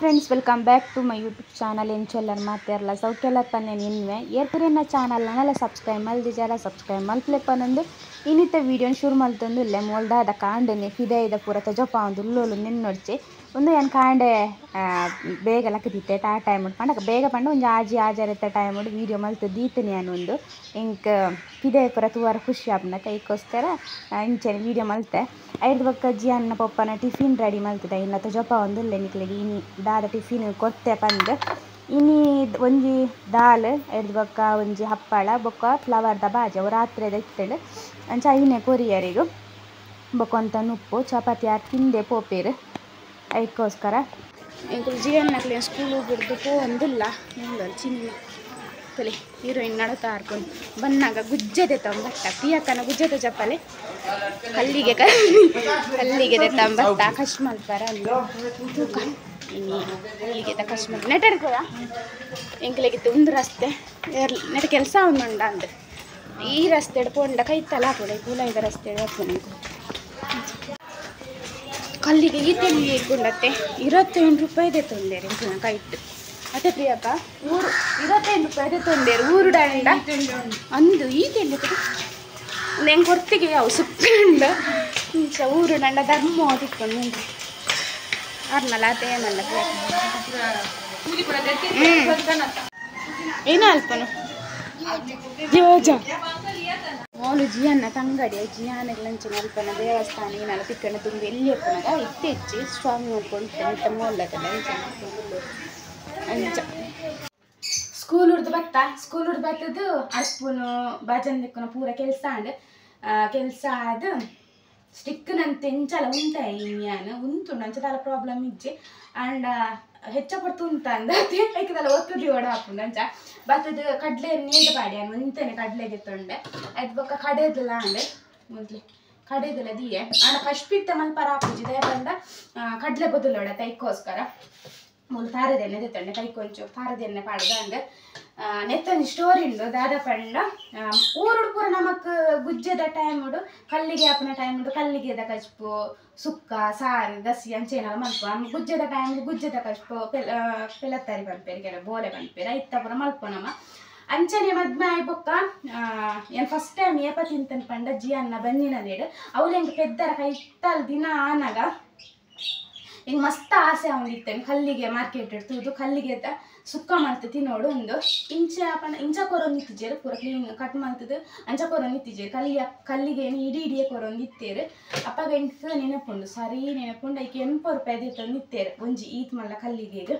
Friends, welcome back to my YouTube channel. ಎಂಚೊಲ್ಲರ್ ಮಾತೆರ್ಲ ಸೌಖ್ಯಲ ಪನ್ನೆ ನಿನ್ವೆ ಏರ್ಪುರೆನ channel ನಲ್ಲ subscribe ಮಲ್ದಿಜಾರ subscribe ಮಲ್ಪ್ಲೆ ಪನ್ನೊಂದು ಇನ್ನಿತ ವೀಡಿಯೋನ ಶುರು ಮಲ್ತೊಂದು ಇಲ್ಲೆ ಮೋಲ್ದಾದ ಕಾಂಡನೆ ಫಿದೈದ ಪೂರ ತಜಪ ಒಂದು ಉಲ್ಲೋಲು ನಿನ್ನೊಡ್ಚೆ ಒಂದು ಏನು ಕಾಂಡೆ ಬೇಗ ಲಕ್ಕದಿತ್ತೆ ಆ ಟೈಮ್ ಪಂಡ ಬೇಗ ಪಂಡ ಒಂಜಿ ಆಜಿ ಆಜಾರತ್ತ ಟೈಮ್ ವೀಡಿಯೋ ಮಲ್ತು ದೀತನೆ ಒಂದು ಇಂಕ್ ಫಿದೆ ಪೂರ ತೂವಾರ ಖುಷಿ ಆಪುಂಡ ಕೈಕೋಸ್ಕರ ಇಂಚನೆ ವೀಡಿಯೋ ಮಲ್ತೆ. ಐದು ಬೊಕ್ಕ ಜಿಯನ್ನ ಪೊಪ್ಪನ ಟಿಫಿನ್ ರೆಡಿ ಮಲ್ತದೆ ಇನ್ನ ತಜಪ ಒಂದು ಉಲ್ಲೆ ನಿಕ್ಲೆಗ್ ಇನಿ ದಾದ ಟಿಫಿನ್ ಕೊರ್ತೆ ಪಂದ್ ಇನಿ ಒಂಜಿ ದಾಲ್ ಐದು ಬೊಕ್ಕ ಒಂಜಿ ಹಪ್ಪಳ ಬೊಕ್ಕ ಫ್ಲವರ್ದ ಬಾಜಿ ಅವು ರಾತ್ರೆದ ಇತ್ತಂಡು ಅಂಚ ಐನೆ ಕೊರಿಯರಿಗು ಬೊಕ್ಕ ಒಂತ ನುಪ್ಪು ಚಪಾತಿ ಆರ್ ತಿಂದೆ ಪೋಪೇರು ಐಕ್ಕೋಸ್ಕರ. ಎಂಕುಲು ಜಿಯನ್ನಕ್ಲೆ ಸ್ಕೂಲ್ ಬಿಡ್ದು ಪೋವೊಂದುಲ್ಲ ಚಿನ್ನಿ ತೊಲೆ ಹೀರೋಯಿನ್ ನಡತ ಆರ್ಕೊಂಡು ಬನ್ನಾಗ ಗುಜ್ಜೆದೆ ತಂಬತ್ತ ಪ್ರಿಯಕ್ಕನ ಗುಜ್ಜೆದ ಚಪ್ಪಲೆ ಕಲ್ಲಿಗೆ ಕಲ್ಲಿಗೆ ತಂಬತ್ತ ಕಶ್ ಮಲ್ಪರ ತೂಕ ಇನಿ ಕಲ್ಲಿಗೆ ಕಶ್ ಮಲ್ಪ ನೆಟರ್ಕೋದ ಎಂಕ್ಲೆಗಿತ್ತು ಒಂದು ರಸ್ತೆ ನೆಟ ಕೆಲಸ ಒಂದುಂಡ ಅಂದ್ ಈ ರಸ್ತೆ ಪೋಂಡ ಕೈತಲ ಹಾಕೋಣ ಕೂಲಾಯ್ದ ರಸ್ತೆ ಹಾಕೋಣ ಕಲ್ಲಿಗೆ ಈ ತೆಲ್ಲಿ ಇಟ್ಕೊಂಡತ್ತೆ 25 ರೂಪಾಯಿದೆ ತೊಂದರೆ ಎಂಕುನ ಕೈಟ್ ಅತ್ತೆ ಪ್ರಿಯಕ್ಕ ಊರು 25 ರೂಪಾಯಿದೆ ತೊಂದರೆ ಊರು ಡಂಡ ಅಂದು ಈ ತೆಲ್ಲಿ ಒಂದು ಹೆಂಗೆ ಹೊರ್ತಿಗೆ ಯಾವ ಸುಕ್ಕಂಡ ಇಂಚ ಊರು ಡಂಡ ಧರ್ಮ ತಿಕ್ಕೊಂಡು ಉಂಟು ಅರ್ನಲ್ಲ ಅತ್ತೆ ಏನಲ್ಲ ಏನ ಅಲ್ಪನು ಯೋಜ ಮೋಲು ಜಿಯನ್ನ ತಂಗಡಿ ಜಿಯಾನೆಲ್ಲ ಅಂಚಿನ ಅಲ್ಪನ ದೇವಸ್ಥಾನ ಏನೆಲ್ಲ ತಿಕ್ಕಣ ತುಂಬ ಎಲ್ಲಿ ಅಪ್ಪನಾಗ ಇತ್ತೆಚ್ಚಿ ಸ್ವಾಮಿ ನೋಡ್ಕೊಂಡು ಇತ್ತ ಮೋಲ್ಲದಲ್ಲ ಅಂಚ ಸ್ಕೂಲ್ ಹುಡ್ದು ಬತ್ತ ಸ್ಕೂಲ್ ಹುಡ್ದು ಬತ್ತದು ಅರ್ಪುನು ಭಜನ್ ದಿಕ್ಕುನ ಪೂರ ಕೆಲಸ ಅಂಡ್ ಕೆಲಸ ಆದ ಸ್ಟಿಕ್ ನಂತ ಎಂಚಲ ಉಂಟ ಇನ್ಯಾನು ಉಂಟು ಅಂಚದಾಲ ಪ್ರಾಬ್ಲಮ್ ಇಜ್ಜಿ ಆ್ಯಂಡ್ ಹೆಚ್ಚ ಪಡ್ತು ಉಂಟ ಅಂದ ಐಕದಲ್ಲ ಒತ್ತುದಿ ಓಡ ಹಾಪುಂಡು ಅಂಚ ಬತ್ತದ ಕಡಲೆ ನೀರು ಪಾಡಿ ಅನ್ ಒಂತನೆ ಕಡಲೆಗೆ ತೊಂಡೆ ಅದು ಬೊಕ್ಕ ಕಡೆದಲ್ಲ ಅಂಡೆ ಮೊದಲೇ ಕಡೆದಲ್ಲ ದಿಯೆ ಆಂಡ ಕಷ್ಪಿತ್ತ ಮಲ್ಪರ ಹಾಪುಜಿ ದಯಪಂಡ ಕಡಲೆ ಬದಲೋಡ ತೈಕೋಸ್ಕರ ಮೂಲು ತಾರದೆಣ್ಣೆ ದೆತ್ತೊಂಡೆ ಕೈಕೊಂಚು ತಾರದೆಣ್ಣೆ ಪಾಡ್ದ ಅಂದ್ ನೆತ್ತೊಂಜಿ ಸ್ಟೋರಿ ಉಂಡು ದಾದ ಪಂಡ ಊರುಡು ಪೂರ ನಮಕ್ ಗುಜ್ಜೆದ ಟೈಮ್ ಉಂಡು ಕಲ್ಲಿಗೆ ಆಪುನ ಟೈಮ್ ಉಂಡು ಕಲ್ಲಿಗೆದ ಕಚ್ಪು ಸುಕ್ಕ ಸಾರು ಗಸಿ ಅಂಚೇನಲ್ಲ ಮಲ್ಪ ಗುಜ್ಜೆದ ಟೈಮ್ ಗುಜ್ಜೆದ ಕಚ್ಪು ಪೆಲತ್ತರಿ ಪನ್ಪೇರು ಕೆಲ ಬೋಲೆ ಪನ್ಪೇರು ಐತ ಪೂರ ಮಲ್ಪ ನಮ ಅಂಚನೆ ಮದ್ಮೆ ಆಯ್ ಬೊಕ್ಕ ಏನು ಫಸ್ಟ್ ಟೈಮ್ ಏಪ ತಿಂತನ್ ಪಂಡ ಜಿಯನ್ನ ಬಂಜಿನದೇಡು ಅವ್ಲು ಎಂಕ್ ಪೆದ್ದರ ಕೈತಲ್ ದಿನ ಆನಗ ಹಿಂಗೆ ಮಸ್ತ್ ಆಸೆ ಅವನಿತ್ತೇನೆ ಕಲ್ಲಿಗೆ ಮಾರ್ಕೆಟ್ ಇಡ್ತುದು ಕಲ್ಲಿಗೆ ಸುಕ್ಕ ಮಲ್ತು ತಿನ್ನೋಡು ಒಂದು ಇಂಚ ಪಂಡ ಇಂಚ ಕೊರೊಂದು ಇತ್ತಿಜೇರು ಪೂರ ಕ್ಲೀನ್ ಕಟ್ ಮಲ್ತದು ಅಂಚ ಕೊರೊಂದು ಇತ್ತಿಜೇರು ಕಲ್ಲಿಗೆ ಕಲ್ಲಿಗೆ ಇಡೀ ಇಡಿಯೇ ಕೊರೊಂದು ಇತ್ತೇರು ಅಪ್ಪಾಗ ಎಂಕ್ ನೆನಪುಂಡು ಸರಿ ನೆನಪುಂಡು ಐಕೆ 80 ರೂಪಾಯಿ ದೆತ್ತೊಂದು ಇತ್ತೇರು ಒಂಜಿ ಈತ್ ಮಲ್ಲ ಕಲ್ಲಿಗೆ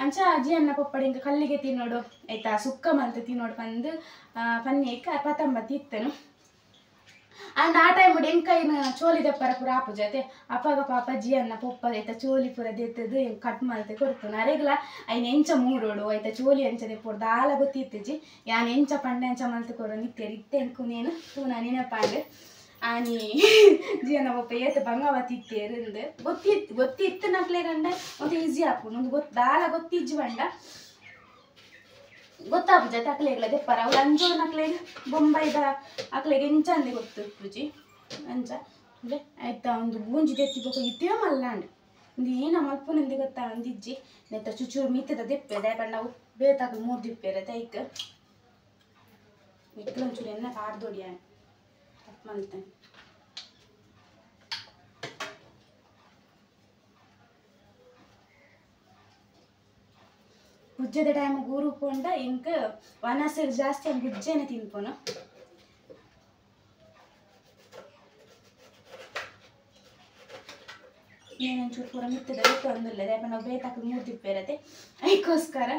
ಅಂಚ ಅಜ್ಜಿ ಅನ್ನ ಪೊಪ್ಪಡಿ ಇಂಕ ಕಲ್ಲಿಗೆ ತಿನ್ನೋಡು ಆಯ್ತಾ ಸುಕ್ಕ ಮಲ್ತು ತಿನ್ನೋಡು ಪಂದು ಪನ್ನೇಕ 19 ಇತ್ತನು. ಆ್ಯಂಡ್ ಆ ಟೈಮ್ ಎಂಕೈನ ಚೋಲಿ ದಪ್ಪರ ಪೂರ ಆಪುಜತೆ ಅಪ್ಪಾಗ ಪಾಪ ಜಿಯನ್ನ ಪೊಪ್ಪ ಐತ ಚೋಲಿ ಪೂರ ದೆತ್ತದು ಕಟ್ ಮಲ್ತೆ ಕೊಡ್ತು ಅರೆಗ್ಲ ಐನ ಎಂಚ ಮೂಡೋಡು ಐತ ಚೋಲಿ ಎಂಚ ದೆಪ್ಪೋಡು ದಾಲ ಗೊತ್ತಿತ್ತಿಜಿ ಯಾನ್ ಎಂಚ ಪಂಡ ಎಂಚ ಮಲ್ತೆ ಕೊರೋ ನಿತ್ತೇರು ಇತ್ತೆ ಎಂಕು ನೇನು ತೂನ ನೆನಪಾಂಡ್ ಆನಿ ಜಿಯನ್ನ ಪೊಪ್ಪ ಏತ ಬಂಗವತಿ ಇತ್ತೇರು ಅಂದ್ ಗೊತ್ತಿತ್ತು ಗೊತ್ತಿತ್ತು ನಕ್ಲೆ ಗಂಡ ಒಂದು ಈಸಿ ಆಪುಂಡು ಒಂದು ಗೊತ್ತು ದಾಲ ಗೊತ್ತಿಜ್ಜಿ ಪಂಡ ಗೊತ್ತಾಪುಜತೆ ಅಕ್ಲೆಗ್ಲ ದೆಪ್ಪರ ಅವ್ಲು ಅಂಜೋ ನಕ್ಲೆಗ್ ಬೊಂಬೈದ ಅಕ್ಲೆಗ್ ಎಂಚ ಅಂದೆ ಗೊತ್ತಿಪ್ಪುಜಿ ಅಂಚ ಅಂದ್ರೆ ಆಯ್ತಾ ಒಂದು ಗೂಂಜಿ ದೆತ್ತಿ ಬೊಕ್ಕ ಇತ್ತೇ ಮಲ್ಲಾಂಡ್ ಒಂದು ಏನ ಮಲ್ಪುನಂದೆ ಗೊತ್ತಾ ಒಂದಿಜ್ಜಿ ನೆತ್ತ ಚುಚೂರು ಮಿತ್ತದ ದೆಪ್ಪೆ ದಾಯ ಪಂಡ ಅವು ಬೇತಾಕ ಮೂರು ದಿಪ್ಪೆರ ತೈಕ್ ಮಿಕ್ಕಲು ಒಂಚೂರು ಎನ್ನ ಪಾಡ್ದೊಡಿಯ ತಪ್ಪು ಮಲ್ತೇನೆ. ಗುಜ್ಜೆದ ಟೈಮ್ ಊರು ಪೋಂಡ ಇಂಕ್ ವನಸರ್ ಜಾಸ್ತಿ ಗುಜ್ಜೆನೆ ತಿನ್ಪೋನು. నేనొంచూరు ಪೂರ ಮಿತ್ತದ ತೊಂದಿಲ್ಲ ದಾಯೆ ನಾವು ಬೇತಾಕ ಮೂರು ದಿಪ್ಪೇರತೆ ಐಕ್ಕೋಸ್ಕರ.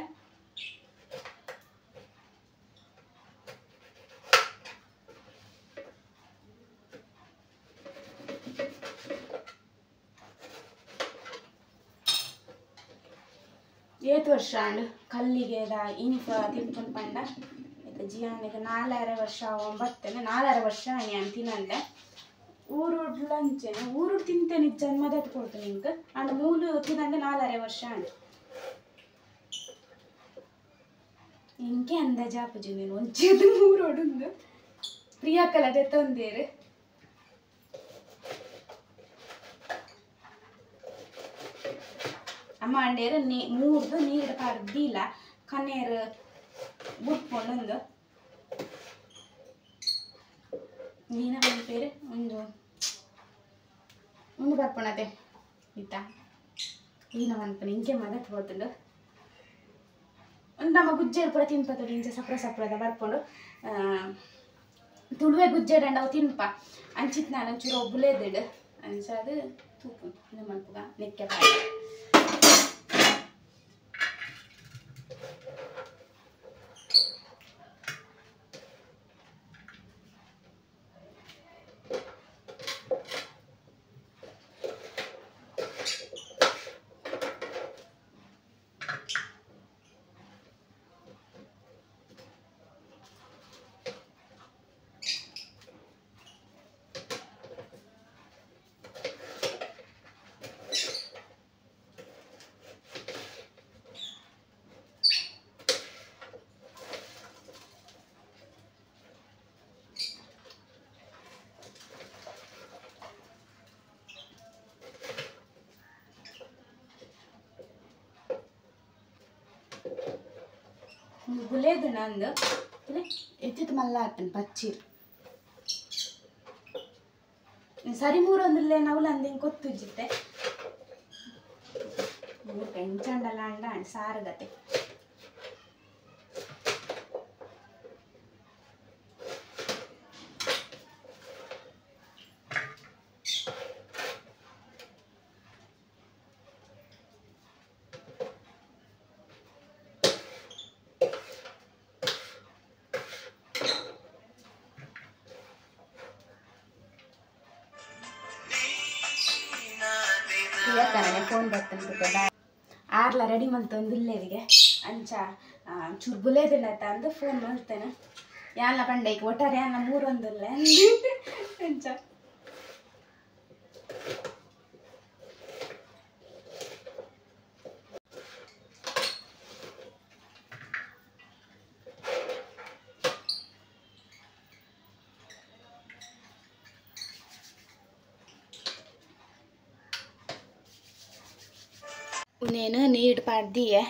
ಏತ್ ವರ್ಷ ಅಂಡ್ ಕಲ್ಲಿಗೆದ ಇನಿಪ ತಿನ್ಕೊಂಡು ಪಂಡ ಆಯ್ತಾ ಜಿಯಾನಿಗೆ 4.5 ವರ್ಷ ಬರ್ತೇನೆ 4.5 ವರ್ಷ ನಾನು ತಿನ್ನಂದೆ ಊರುಡ್ಲ ಅಂಚೆನೆ ಊರುಡ್ ತಿಂತೇನೆ ಜನ್ಮದ ಕೊಡ್ತೇನೆ ಇಂಕ್ ಅಂಡ್ ಮೂಲು ತಿನ್ನಂದೆ 4.5 ವರ್ಷ ಅಂಡ್ ಇಂಕೆ ಅಂದಾಜಾಪುಜಿ ನೀನು ಒಂಚೇದು ಮೂರೋಡುಂದು ಪ್ರಿಯಾಕಲದೆ ತೊಂದೇರು. ಅಮ್ಮ ಅಂಡೇರು ನೀ ಮೂರ್ದು ನೀರು ಪಾಡ್ದಿಲ್ಲ ಕಣ್ಣೇರು ಬುಟ್ಕೊಂಡು ನೀನ ಪೇರು ಒಂದು ಒಂದು ಬರ್ಪಣತೆ ಇತ್ತ ಈನ ಮನ್ಪನೆ ಇಂಕೆ ಮದತ್ ಹೋತುಂಡು ಒಂದು ನಮ್ಮ ಗುಜ್ಜೆರು ಪೂರ ತಿನ್ಪತೋಡಿ ಇಂಚ ಸಪ್ರ ಸಪ್ರದ ಬರ್ಕೊಂಡು ತುಳುವೆ ಗುಜ್ಜೆರಂಡ ಅವು ತಿನ್ಪ ಅಂಚಿತ್ ನಾನು ಒಂಚೂರು ಒಬ್ಬುಲೇದಿಡು ಅಂಚಾದು ತೂಪು ಇಂದು ಮನ್ಪುಗ ನೆಕ್ಕೆ ಪಾಡ ಗುಲೇದು ನಂದು ಎತ್ತಿತ್ತು ಮಲ್ಲ ಆತನ ಪಚ್ಚಿರು ಸರಿ ಮೂರೊಂದಿಲ್ಲ ನಾವು ಅಂದ ಹಿಂಗೆ ಕೊತ್ತುಜ್ಜಿತ್ತೆ ಮೂರು ಎಂಚಂಡಲ್ಲ ಅಂಡ ಅಂಡ್ ಸಾರಗತೆ ಫೋನ್ ಬರ್ತಂತ ಆರ್ಲ ರೆಡಿ ಮಲ್ತೊಂದುಲ್ಲೇರಿಗೆ ಅಂಚ ಚೂರು ಬುಲೇದಿಲ್ಲ ಅಂದು ಫೋನ್ ಮಾಡ್ತೇನೆ ಯಾನ್ಲ ಪಂಡೈಕ್ ಒಟ್ಟಾರೆ ಯಾನ್ಲ ಮೂರೊಂದುಲ್ಲ ಅಂಚ ನೇನು ನೀರು ಪಾಡ್ದಿಯೆ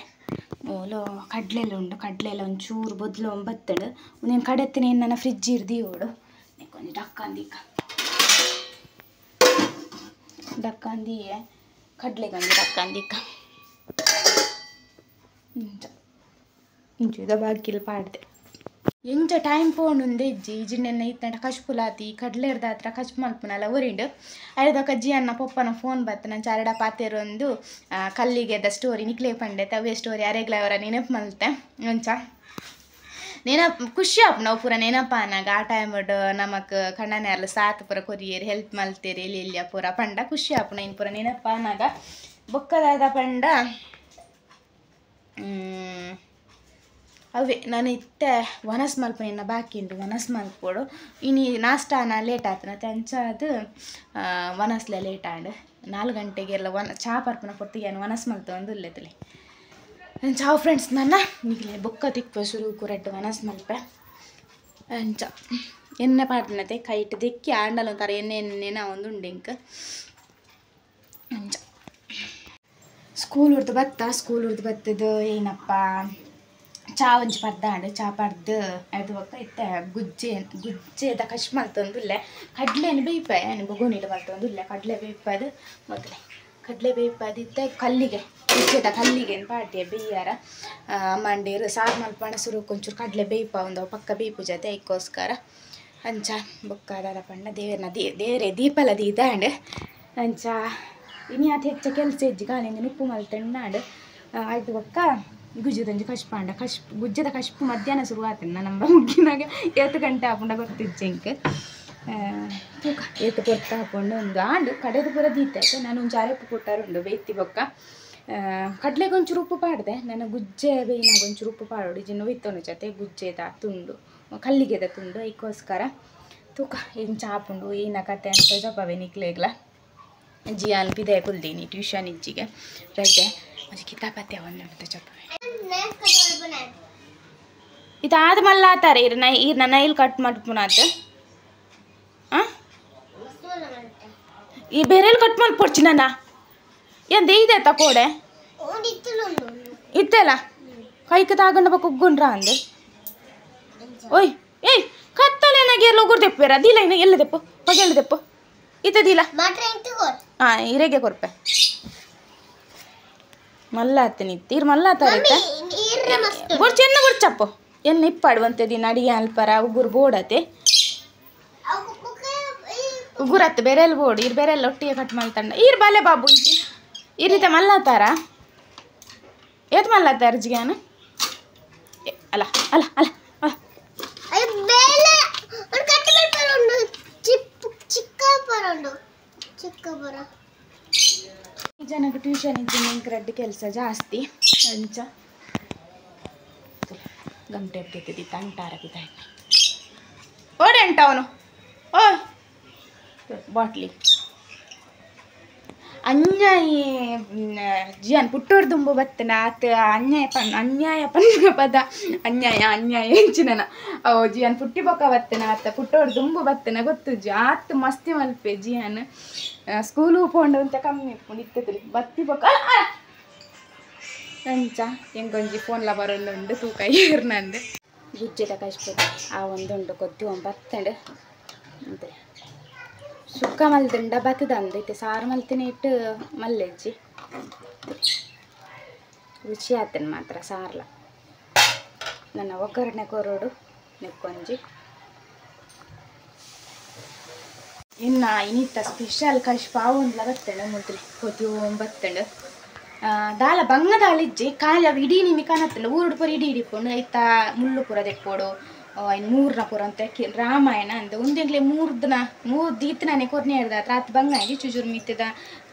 ಓಲು ಕಡಲೆಲ್ಲ ಉಂಡು ಕಡಲೆಲ್ಲ ಒಂಚೂರು ಬೊದ್ಲು ಒಂಬತ್ತಳು ಉನೇನು ಕಡೆತ್ತಿನ ನನ್ನ ಫ್ರಿಜ್ ಇರ್ದಿ ಓಡು ಕೊಂಚ ಡಕ್ಕಂದಿಕ್ಕ ಡಕ್ಕಂದಿಯೆ ಕಡಲೆಗೊಂದು ಡಕ್ಕಂದಿಕ್ಕ ಇಂಚ ಇಂಚು ಬಾಕಿಲ್ ಪಾಡ್ದೆ ಎಂಚ ಟೈಮ್ ಪೋಣುಂದೆ ಇಜ್ಜಿ ಇಜಿನೆನ್ನ ಇತ್ತಂಡ ಕಶ್ಪುಲಾತಿ ಕಡ್ಲೆರ್ದ ಹತ್ರ ಕಚ್ ಮಲ್ಪುನಲ್ಲ ಒರಿಂಡು ಐದೊಕ ಜಿ ಅನ್ನ ಪೊಪ್ಪನ ಫೋನ್ ಬತ್ತ ನಾನು ಚಾರಡ ಪಾತೆರೊಂದು ಕಲ್ಲಿಗೆದ ಸ್ಟೋರಿ ನಿಕ್ಲೆ ಪಂಡೆ ಅವೇ ಸ್ಟೋರಿ ಅರೆಗ್ಲ ಅವರ ನೆನಪು ಮಲ್ತೆ ಅಂಚ ನೆನಪು ಖುಷಿ ಆಪ್ ನಾವು ಪೂರ ನೆನಪ ಅನ್ನಾಗ ಆ ಟೈಮ್ ನಮಕ್ ಕಣ್ಣನೆಲ್ಲ ಸಾತ್ ಪೂರ ಕೊರಿಯರ್ ಹೆಲ್ಪ್ ಮಲ್ತೇರಿ ಎಲ್ಲಿ ಎಲ್ಲಿಯ ಪೂರ ಪಂಡ ಖುಷಿ ಆಪುನ ಇನ್ ಪೂರ ನೆನಪ ಅನ್ನಾಗ ಬೊಕ್ಕದಾದ ಪಂಡ ಅವೇ ನಾನು ಇತ್ತೆ ವನಸ್ ಮಲ್ಪು ಬಾಕಿ ಉಂಟು ವನಸ್ ಮಲ್ಪೋಡು ಇನಿ ನಾಷ್ಟಾನ ಲೇಟ್ ಆತನ ಅಂಚ ಅದು ವನಸ್ಲೆ ಲೇಟ್ ಆಂಡ್ 4 ಗಂಟೆಗೆಲ್ಲ ವನ ಚಾ ಪರ್ಪುನ ಪೊತ್ತಿಗೆ ವನಸ್ ಮಲ್ತೊಂದು ಉಲ್ಲೆತ್ತಲೆ ಚಾವ್ ಫ್ರೆಂಡ್ಸ್ ನನ್ನ ನಿಗಲೆ ಬೊಕ್ಕ ತಿಕ್ಪ ಶುರು ಕುರಟ್ಟು ವನಸ್ ಮಲ್ಪೆ ಅಂಚ ಎಣ್ಣೆ ಪಾಡ್ನತೆ ಕೈಟ್ ದಿಕ್ಕಿ ಆಂಡಲ ಒಂಥರ ಎಣ್ಣೆ ಎಣ್ಣೆನ ಒಂದು ಉಂಡು ಇಂಕ್ ಅಂಚ ಸ್ಕೂಲ್ ಉರ್ದು ಬತ್ತ ಸ್ಕೂಲ್ ಉರ್ದು ಬತ್ತದು ಏನಪ್ಪ ಚಾ ಒಂಜಿ ಪರ್ದಾಂಡ್ ಚಾ ಪರ್ದು ಅದು ಬೊಕ್ಕ ಇತ್ತೆ ಗುಜ್ಜೆ ಗುಜ್ಜೆದ ಕಶ್ ಮಲ್ತೊಂದುಲ್ಲೆ ಕಡ್ಲೆನು ಬೇಯ್ಪಾಯ ಬೊಗೊನಿಲು ಮಲ್ತೊಂದುಲ್ಲೆ ಕಡಲೆ ಬೇಯ್ಪಾದು ಮೊದಲೇ ಕಡಲೆ ಬೇಯ್ಪಾದು ಇತ್ತೆ ಕಲ್ಲಿಗೆ ಗುಜ್ಜೆದ ಕಲ್ಲಿಗೆ ಪಾಡ್ಯ ಬೇಯ್ಯಾರ ಮಂಡೇರು ಸಾರು ಮಲ್ಪಣ ಸುರುಕ್ ಒಂಚೂರು ಕಡಲೆ ಬೇಯ್ಪ ಒಂದು ಪಕ್ಕ ಬೇಯ್ಪು ಜೊತೆ ಐಕ್ಕೋಸ್ಕರ ಅಂಚ ಬೊಕ್ಕ ದಾದ ಪಂಡ ದೇವರನ್ನ ದೇವರೇ ದೀಪಲ ದೀದಾಂಡ್ ಅಂಚ ಇನಿ ಅತಿ ಹೆಚ್ಚ ಕೆಲಸ ಇಜ್ಜಿ ಕಾಲಿಂದ ನುಪ್ಪು ಮಲ್ತಂಡಾಂಡ್ ಆಯ್ತು ಬೊಕ್ಕ ಗುಜ್ಜದಂಜಿ ಕಶ್ಪಾಂಡ ಕಶ್ ಗುಜ್ಜದ ಕಶ್ಪು ಮಧ್ಯಾಹ್ನ ಶುರು ಆತನ ನಮ್ಮ ಮುಗ್ಗಿನಾಗ ಏತು ಗಂಟೆ ಆಪುಂಡ ಗೊತ್ತಿಜ್ಜಿ ಇಂಕ್ ತೂಕ ಏತು ಪೊರ್ತು ಹಾಕೊಂಡು ಒಂದು ಆಂಡು ಕಡೆದು ಪೂರ ದೀತಾಯ್ತು ನಾನು ಒಂಜಿ ಅರೆಪ್ಪು ಕೊಟ್ಟಾರುಂಡು ಬೇಯ್ತಿ ಬೊಕ್ಕ ಕಡಲೆಗೆ ಒಂಚೂರು ಉಪ್ಪು ಪಾಡ್ದೆ ನಾನು ಗುಜ್ಜೆ ಬೇಯಿನಾಗ ಒಂಚೂರು ಉಪ್ಪು ಪಾಡೋಡು ಇಜಿನ ಒಯ್ತೊಂಡು ಜೊತೆ ಗುಜ್ಜೆದ ತುಂಡು ಕಲ್ಲಿಗೆದ ತುಂಡು ಐಕ್ಕೋಸ್ಕರ ತೂಕ ಎಂಚ ಆಪುಂಡು ಏನ ಕತೆ ಅಂತ ಜಪವೆ ನಿಕ್ಲೆಗ್ಲ ಜಿಯಾನ್ ಪಿದೆ ಕುಲ್ದೀನಿ ಟ್ಯೂಷನ್ ಇಜ್ಜಿಗೆ ರಜೆ ಒಂಜಿ ಕಿತಾಪತಿ ಒಂದು ಜಪವೆ ಇದಾದ ಮಲ್ಲ ಆತಾರೆ ಇರ್ ನೈ ಇರ್ನ ನೈಲ್ ಕಟ್ ಮಲ್ಪುನಾತ್ ಈ ಬೇರೆಲ್ ಕಟ್ ಮಲ್ಪೊಡ್ಚಿ ನನ್ನ ಎಂದ ಇದೆ ತಕೋಡೆ ಇತ್ತಲ್ಲ ಕೈಕ್ ತಾಗಂಡ ಬೊಕ್ಕ ಉಗ್ಗುಂಡ್ರ ಅಂದೆ ಓಯ್ ಏಯ್ ಕತ್ತಲೆನಾಗ ಎಲ್ಲ ಉಗುರು ದೆಪ್ಪೇರ ದೀಲ ಇನ್ನು ಎಲ್ಲ ದೆಪ್ಪು ಪಗೆಲ್ಲ ದೆಪ್ಪು ಇತ್ತದಿಲ್ಲ ಹಾಂ ಇರೆಗೆ ಕೊರ್ಪೆ ಮಲ್ಲಾತನಿ ಇರ್ ಮಲ್ಲಾತಾರ ಬೊರ್ಚು ಎನ್ನ ಬೊರ್ಚಪ್ಪು ಎನ್ನ ಇಪ್ಪಾಡುವಂತೆ ದಿನ ಅಡಿಗೆ ಅಲ್ಪರ ಉಗುರು ಬೋಡತೆ ಉಗುರತ್ತು ಬೇರೆಲ್ಲ ಬೋಡು ಇರ್ ಬೇರೆಲ್ಲ ಒಟ್ಟಿಗೆ ಕಟ್ ಮಲ್ತಂಡ ಇರ್ ಬಲೆ ಬಾಬು ಇಂಚಿ ಈ ರೀತಿ ಮಲ್ಲಾತಾರ ಏತ್ ಮಲ್ಲಾತಾರ ಜಿಗಾನ ಅಲ್ಲ ಅಲ್ಲ ಅಲ್ಲ ಅಲ್ಲ ಈ ಜನಕ್ಕೆ ಟ್ಯೂಷನ್ ಇದ್ದೀನಿ ರೆಡ್ಡಿ ಕೆಲಸ ಜಾಸ್ತಿ ಅಂಚ ಗಂಟೆ ಎತ್ತಿದ್ದಿ ತಂಟಾರ ಬಿದ್ದಾಯ್ತು ಓಡೆಂಟ ಅವನು ಓಯ್ ಬಾಟ್ಲಿ ಅನ್ಯಾಯ ಜಿಯಾನ್ ಪುಟ್ಟೋರ್ ದುಂಬು ಬತ್ತನ ಆತ ಅನ್ಯಾಯ ಪನ್ ಅನ್ಯಾಯ ಪನ್ನ ಪದ ಅನ್ಯಾಯ ಅನ್ಯಾಯ ಎಂಚಿನ ಅವು ಜಿಯಾನ್ ಪುಟ್ಟಿ ಬೊಕ್ಕ ಬತ್ತನ ಆತ ಪುಟ್ಟೋರ್ ದುಂಬು ಬತ್ತನ ಗೊತ್ತು ಜಿ ಆತ್ ಮಸ್ತಿ ಮಲ್ಪೆ ಜಿಯಾನ್ ಸ್ಕೂಲು ಪೋಂಡು ಅಂತ ಕಮ್ಮಿ ಇಪ್ಪುಂಡು ಇತ್ತದ್ರಿ ಬತ್ತಿ ಬೊಕ್ಕ ಅಂಚ ಎಂಕೊಂಜಿ ಫೋನ್ಲ ಬರೋಂದುಂಡು ತೂಕ ಏರ್ನಂದು ಗುಜ್ಜೆದ ಕಷ್ಟದ ಆ ಒಂದುಂಡು ಕೊದ್ದಿ ಒಂಬ್ ಬತ್ತಂಡು ಅಂತೆ ಸುಕ್ಕ ಮಲ್ದುಂಡ ಬತ್ತದಂದು ಇತ್ತೆ ಸಾರು ಮಲ್ತಿನ ಇಟ್ಟು ಮಲ್ಲೆಜ್ಜಿ ರುಚಿ ಆತನ ಮಾತ್ರ ಸಾರ್ಲ ನನ್ನ ಒಗ್ಗರಣೆ ಕೊರೋಡು ನೆಕ್ಕೊಂಜಿ ಇನ್ನು ಇನ್ನಿತ್ತ ಸ್ಪೆಷಲ್ ಕಶ್ ಪಾವೊಂದ್ಲ ಬತ್ತಂಡು ಮುದ್ರಿ ಕೊದ್ದಿ ಬತ್ತಂಡು ದಾಲ ಬಂಗ ದಾಲ ಇಜ್ಜಿ ಕಾಲ ಇಡೀ ನಿಮಿ ಕಾಣತ್ತಂಡು ಊರುಡು ಪೂರ ಇಡೀ ಇಡಿಪುಂಡು ಐತ ಮುಳ್ಳು ಪೂರ ದೆಕ್ಕೋಡು ಇನ್ನು ಮೂರನ ಪೂರ ಅಂತ ರಾಮಾಯಣ ಅಂದ ಒಂದೆಂಗ್ಲೆ 3 ದಿನ 3 ದೀತನೇ ಕೊರ್ನೆ ಹಿಡ್ದ ರಾತ್ ಬಂಗಾಗಿ ಚುಚೂರು ಮಿತ್ತದ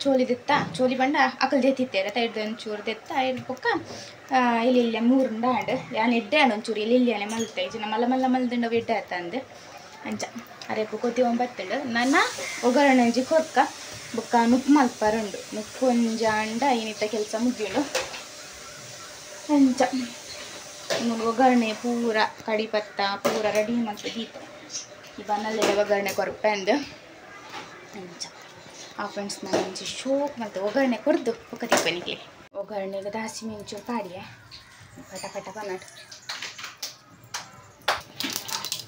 ಚೋಲಿ ದೆತ್ತ ಚೋಲಿ ಬಂಡ ಅಕಲ್ ದೆತ್ತಿತ್ತೆ ರತ ಹಿಡ್ದು ಒಂಚೂರು ದೆತ್ತ ಹಿಡ್ದು ಪೊಕ್ಕ ಇಲ್ಲಿ ಇಲ್ಲ ಮೂರುಂಡ ಆಂಡ್ ಯಾನ್ ಎಡ್ಡೆ ಆಂಡ್ ಒಂಚೂರು ಇಲ್ಲಿ ಇಲ್ಲಿಯಾನೆ ಮಲ್ತೆ ಇಜ್ಜಿನ ಮಲ್ಲ ಮಲ್ಲ ಮಲ್ದುಂಡ ಎಡ್ಡೆ ಆತಂದು ಅಂಚ ಅರೇಪು ಕೊತಿ ಒಂಬತ್ತಂಡು ನನ್ನ ಒಗ್ಗರಣೆ ಒಂಜಿ ಕೊರ್ಕ ಬೊಕ್ಕ ನುಪ್ಪು ಮಲ್ಪರುಂಡು ನುಪ್ಪು ಒಂಜಿ ಆಂಡ ಏನಿತ್ತ ಕೆಲಸ ಮುಗಿಯುಂಡು ಅಂಚ ಒಗ್ಗರಣೆ ಪೂರ ಕಡಿಪತ್ತ ಪೂರ ರೆಡಿ ಮಲ್ತು ದೀತ ಈ ಬನ್ನಲ್ಲೆಲ್ಲ ಒಗ್ಗರಣೆ ಕೊರ್ಪೆ ಅಂದು ಅಂಚ ಆ ಫ್ರೆಂಡ್ಸ್ ನಾನು ಒಂಜಿ ಶೋಕ್ ಮಲ್ತು ಒಗ್ಗರಣೆ ಕೊರ್ದು ಬೊಕ್ಕ ತಿಪ್ಪನಿಗೆ ಒಗ್ಗರಣೆಗೆ ದಾಸಿ ಮೆಂಚೂರು ಪಾಡಿಯೆ ಪಟ ಪಟ ಪನ್ನಟ್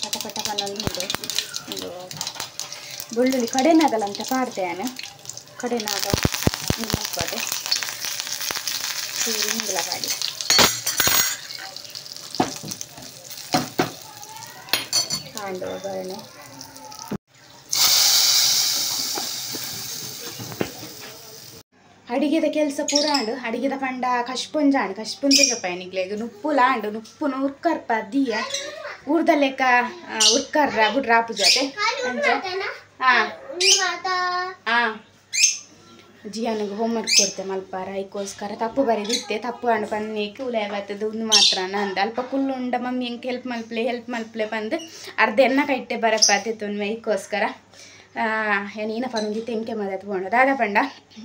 ಪಟ ಪಟ ಪನ್ನೊಂದು ಒಂದು ಬೆಳ್ಳುಳ್ಳಿ ಕಡೆನಾಗಲ್ಲ ಅಂತ ಪಾಡ್ದೆ ನಾನು ಕಡೆನಾಗ ಮಲ್ಪದೆ ಚೂರು ಹಿಂಗಲ ಪಾಡಿ ಆಂಡ್ ಒಗ್ಗರಣೆ ಅಡಿಗೆದ ಕೆಲಸ ಪೂರ ಆಂಡು ಅಡಿಗೆದ ಪಂಡ ಕಶ್ಪೊಂಜ ಆಂಡು ಕಶ್ಪೊಂಜ ಜಪ್ಪ ನುಪ್ಪುಲ ಆಂಡು ನುಪ್ಪುನು ಉರ್ಕರ್ಪ ದಿಯ ಊರ್ದ ಲೆಕ್ಕ ಉರ್ಕರ್ರ ಬುಡ್ರಾಪು ಜೊತೆ ಹಾಂ ಹಾಂ ಜಿಯಾನಿಗೆ ಹೋಮ್ವರ್ಕ್ ಕೊಡ್ತೆ ಮಲ್ಪಾರ ಐಕೋಸ್ಕರ ತಪ್ಪು ಬರೆದಿತ್ತೆ ತಪ್ಪು ಆಂಡ್ ಪನ್ನೇಕ್ ಉಲಯ ಬತ್ತದ ಒಂದು ಮಾತ್ರ ನಂದು ಅಲ್ಪ ಕುಲ್ಲುಂಡ ಮಮ್ಮಿ ಎಂಕ್ ಹೆಲ್ಪ್ ಮಲ್ಪ್ಲೆ ಹೆಲ್ಪ್ ಮಲ್ಪ್ಲೆ ಬಂದು ಅರ್ಧ ಎನ್ನ ಕೈಟ್ಟೆ ಬರಪ್ಪ ಒಂದು ಐಕೋಸ್ಕರ ಏನೇನ ಪನೊಂದು ತೆಂಕೆ ಮದತ್ ಪೋಂಡ ದಾದ ಪಂಡ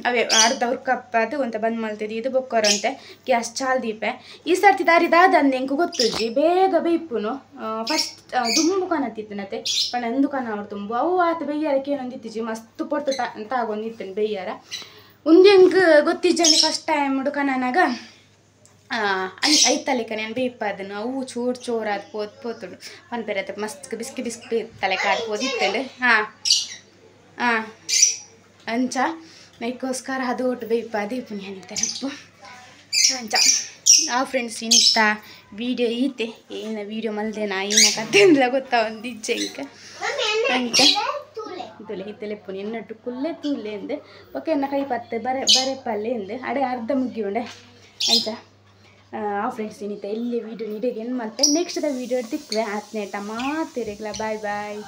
ಅವೇ ಅರ್ಧ ಉರ್ಕಪ್ಪದು ಅಂತ ಬಂದ್ ಮಲ್ತಿದ್ದು ಇದು ಬೊಕ್ಕೋರಂತೆ ಗ್ಯಾಸ್ ಚಾಲ್ ದೀಪೆ ಈ ಸರ್ತಿ ದಾರಿ ದಾದ ಅಂದ ಎಂಕು ಗೊತ್ತುಜ್ಜಿ ಬೇಗ ಬೇಯ್ಪುನು ಫಸ್ಟ್ ದುಂಬು ಕನತಿತ್ತನತೆ ಪಂಡ ಅಂದು ಕನ ಅವ್ರು ತುಂಬು ಅವು ಆತ ಬೇಯ್ಯಾರಕ್ಕೆ ಏನೊಂದಿತ್ತಿಜಿ ಮಸ್ತ್ ಪೊರ್ತು ತಾಗೊಂದಿತ್ತನು ಬೇಯ್ಯಾರ ಒಂದು ಎಂಕ್ ಗೊತ್ತಿಜ್ಜಂದೆ ಫಸ್ಟ್ ಟೈಮ್ ಕನನಾಗ ಐತಲೆಕ್ಕ ನಾನು ಬೇಯ್ಪಾದನು ಅವು ಚೂರು ಚೋರು ಅದು ಪೋತ್ ಪೋತುಂಡು ಪನ್ಪೆರತ್ತೆ ಮಸ್ತ್ ಬಿಸ್ಕಿ ಬಿಸ್ಕಿ ತಲೆ ಕಾದು ಪೋದಿತ್ತಂಡು ಹಾಂ ಹಾಂ ಅಂಚ ನೈಕೋಸ್ಕರ ಅದು ಒಟ್ಟು ಬೇಯ್ಪಾದ ಇಪ್ಪು ಅನಿತಾರಪ್ಪು ಅಂಚ ಆ ಫ್ರೆಂಡ್ಸ್ ಇನ್ನಿತ್ತ ವೀಡಿಯೋ ಈತೆ ಏನ ವೀಡಿಯೋ ಮಲ್ದೇನಾ ಏನ ಕತೆ ಅಂದ್ಲ ಗೊತ್ತಾ ಒಂದು ಇಜ್ಜೆ ಇಂಕ ಅಂಚ ತುಲೆ ಇತ್ತಲೆಪ್ಪು ಎನ್ನಟ್ಟು ಕುಲ್ಲೆ ತೂಲೆ ಎಂದು ಓಕೆ ಎನ್ನ ಕೈ ಪತ್ತೆ ಬರೆ ಬರೆಪಲ್ಲೆ ಎಂದು ಅಡೆ ಅರ್ಧ ಮುಗಿಯುಂಡೆ ಅಂಚ ಆ ಫ್ರೆಂಡ್ಸ್ ಇನ್ನಿತ್ತ ಎಲ್ಲಿ ವೀಡಿಯೋ ನೀಡಿಗೆ ಏನು ಮಲ್ತೆ ನೆಕ್ಸ್ಟ್ the video ತಿಕ್ವೆ ಆತ್ನೇಟ ಮಾತಿರಗ್ಲ ಬಾಯ್ ಬಾಯ್.